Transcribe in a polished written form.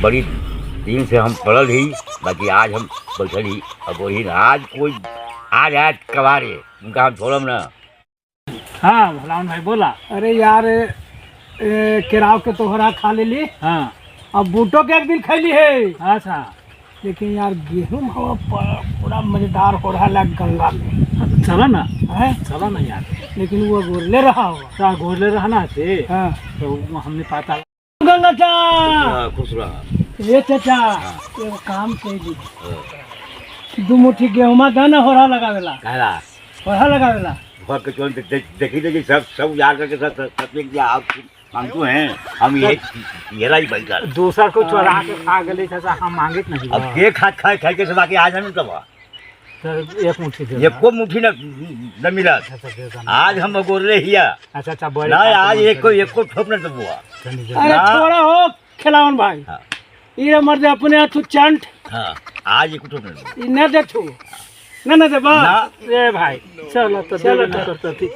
बड़ी दिन से हम पड़ल ही, बाकी आज हम बैठल ही। अब वही ना, आज कोई आज आज कबारे उनका हम छोड़म ना। हाँ भलावन भाई बोला। अरे यार, केराव के तोहरा खा लेली। हाँ। अब बूटो के एक दिन खैली है। अच्छा। लेकिन यार गेहूं हवा पूरा मजेदार हो रहा है गंगा में। हाँ, तो चलो ना। है। चलो ना यार। लेकिन वो गोरले रहा हुआ। तो गोरले रहना थे। हाँ। तो वो हमने पता। गंगा चा। हाँ, खुश रहा। ए चाचा, एगो काम कैली, दू मुट्ठी गेहुमा दे ना होरा लगावेला। कहला? होरा लगावेला। घर के चोन देखी देखी सब सब उजाड़ करके सब सब सब एक दिया। आप मांगू हैं, हम ये ये ही बैठल। दूसर को चोरा के खा गए चाचा, हम मांगित नहीं। अब के खा खा खाए के से बाकी आज हम तब तो एक मुट्ठी दे। एको मुट्ठी न न मिला। अच्छा, दे देना। आज हम गोरले हिया। अच्छा अच्छा, बड़े ना खा के आज मन एको करी। एको ठोप न तबुआ। तनी दे। अरे ना। छोड़ा हो खिलावन भाई। हाँ। ये मर्द अपने हाथ चंट। हाँ, आज एको ठोप न देबो। ई न देथू ना, न देबा। ना। ए भाई चलो तो चलो चलो तो। करते थी।